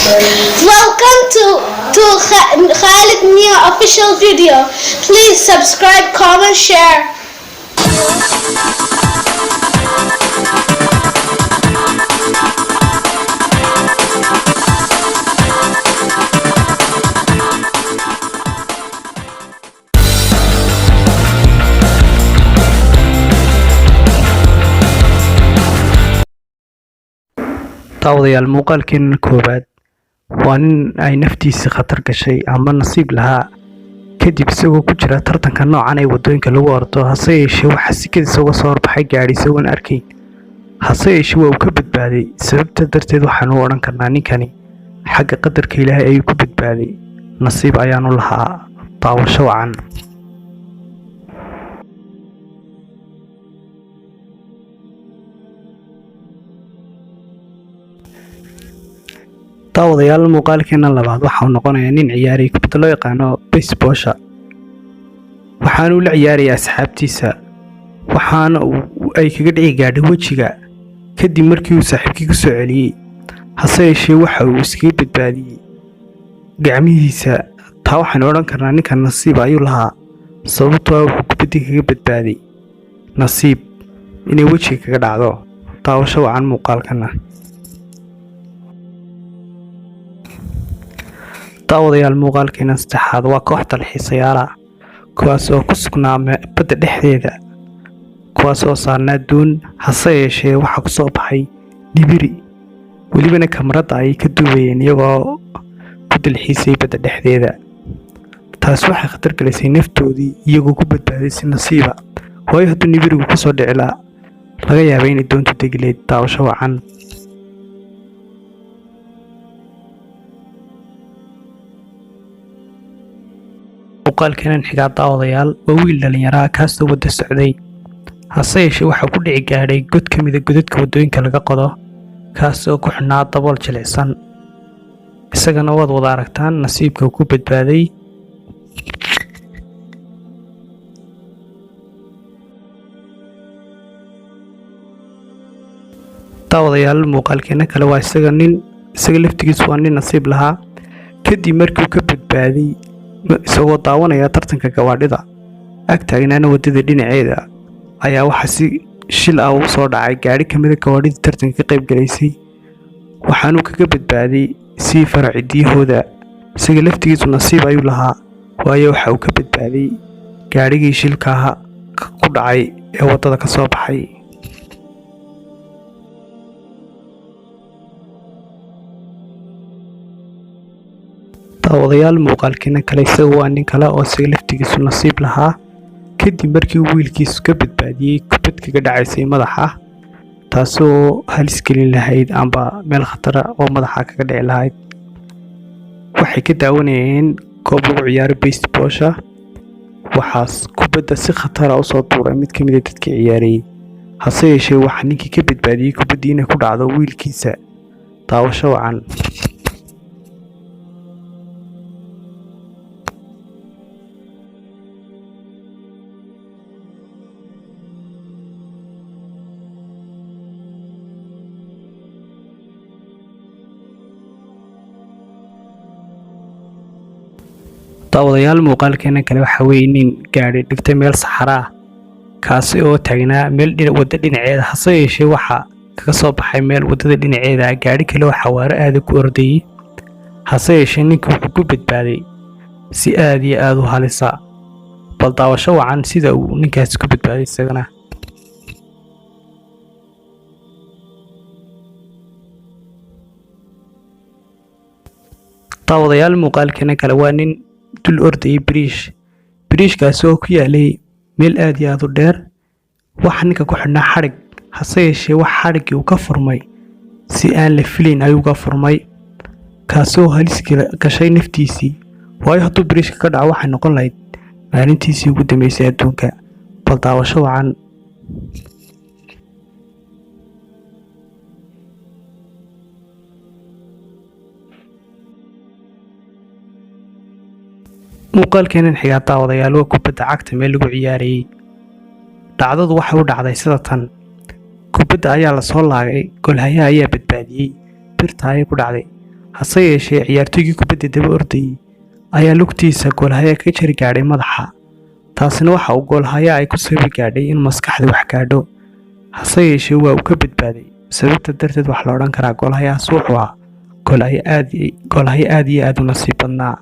Welcome to Khalid Neo official video. Please subscribe, comment, share. Daawadayaal, muuqaalkeena koowaad waa nin ay naftiisii khatar gashay ama nasiib lahaa kadib isagoo ku jira tartanka noocan ee wadooyinka lagu ordo. Hase yeeshee waxaa sikadiisa uga soo horbaxay gaadhi isagoon arkayn. Hase yeeshee waa uu ka badbaaday. Sababta darteed waxaanu u odhan karnaa ninkani xagga qadarka Ilaahay ayuu ku badbaaday, nasiib ayaanu lahaa. Daawasho wacan. Daawadayaal, muuqaalkeena labaad waxa uu noqonayaa nin ciyaarayay kubadda loo yaqaano baseball-sha. Waxaanuu la ciyaaraya asxaabtiisa, waxaana ay kaga dhici gaadhay wejiga kadib markii uu saaxiibkii ku soo celiyey. Hase yeeshee waxa uu iskaga badbaadiyey gacmihiisa. Taa waxaynu odhan karnaa ninkan nasiib ayuu lahaa, sababtoo ah wuxuu kubaddii kaga badbaaday nasiib inay wejiga kaga dhacdo. Daawasho wacan muuqaalkana. Daawadayaal, muuqaalkeena saddexaad waa koox dalxiisayaal ah, kuwaas oo ku sugnaa badda dhexdeeda, kuwaas oo saarnaa doon. Hase yeeshee waxaa ku soo baxay nibiri, welibana kamarada ayay ka duubayeen iyagoo ku dalxiisayay badda dhexdeeda. Taas waxay khatar gelisay naftoodii, iyagoo ku badbaaday si nasiiba, waayo hadduu nibirigu kusoo dhici lahaa laga yaabay inay doontu degi lahayd. Daawasho wacan. Muuqaalkeenan xigaa, daawadayaal, waa wiil dhallinyaraa kaasoo wada socday. Hase yeeshee waxaa ku dhici gaadhay god ka mida godadka waddooyinka laga qodo, kaasoo ku xidhnaa dabool jilicsan. Isagana waad wada aragtaan nasiibka uu ku badbaaday. Daawadayaal, muuqaalkeena kale waa isaga nin, isaga laftigiisu waa nin nasiib lahaa kadib markii uu ka badbaaday isagoo daawanaya tartanka gawaadhida ag taagnaana waddada dhinaceeda ayaa waxaa si shil ah ugu soo dhacay gaadhi ka mida gawaadhidii tartanka ka qayb galaysay. Waxaanuu kaga badbaaday sii faracidiyahooda. Isaga laftigiisu nasiib ayuu lahaa, waayo waxa uu ka badbaaday gaadhigii shilka ahaa ku dhacay ee waddada ka soo baxay. Daawadayaal, muuqaalkeena kale isaga waa nin kale oo isaga laftigiisu nasiib lahaa kadib markii uu wiilkiisu ka badbaadiyey kubad kaga dhacaysay madaxa, taasoo halis gelin lahayd amba meel khatara oo madaxa kaga dhici lahayd. Waxay ka daawanayeen goob lagu ciyaaro baseball-sha. Waxaas kubadda si khatara usoo tuuray mid ka mid a dadkii ciyaarayey. Hase yeeshee waxaa ninkii ka badbaadiyey kubaddii inay ku dhacdo wiilkiisa. Daawasho wacan. Daawadayaal, muuqaalkeena kale waxa weeye nin gaadhi dhigtay meel saxara ah, kaasi oo taagnaa meel waddo dhinaceeda. Hase yeeshee waxaa kaga soo baxay meel waddada dhinaceeda ah gaadhi kale oo xawaaro aada ku ordayey. Hase yeeshee ninka wuxuu ku badbaaday si aad iyo aada u halisa. Bal daawasho wacan sida uu ninkaasi ku badbaaday isagana. Daawadayaal, muuqaalkeena kale waa nin dul ordayay biriish, biriishkaasi oo ku yaalay meel aad iyo aada u dheer. Waxa ninka ku xidhnaa xadhig. Hase yeeshee wax xadhiggii uu ka furmay si aan la filayn ayuu ka furmay, kaasi oo halis gashay naftiisii, waayo hadduu biriishka ka dhaco waxay noqon lahayd maalintiisii ugu dambeysay adduunka. Bal daawasho wacan. Muuqaalkeenan xigaa, daawadayaal, waa kubadda cagta meel lagu ciyaarayey. Dhacdadu waxay u dhacday sida tan: kubadda ayaa lasoo laagay, goolhayaha ayaa badbaadiyey, birta ayay ku dhacday. Hase yeeshee, ciyaartoygii kubadda daba ordayey ayaa lugtiisa goolhaya ka jari gaadhay madaxa. Taasina waxa uu goolhaya ay ku sababi gaadhay in maskaxda wax gaadho. Hase yeeshee, waa uu ka badbaaday. Sababta darteed waxaa la odhan karaa goolhayahaas wuxuu ahaa goolhaye aad iyo aad u nasiib badnaa.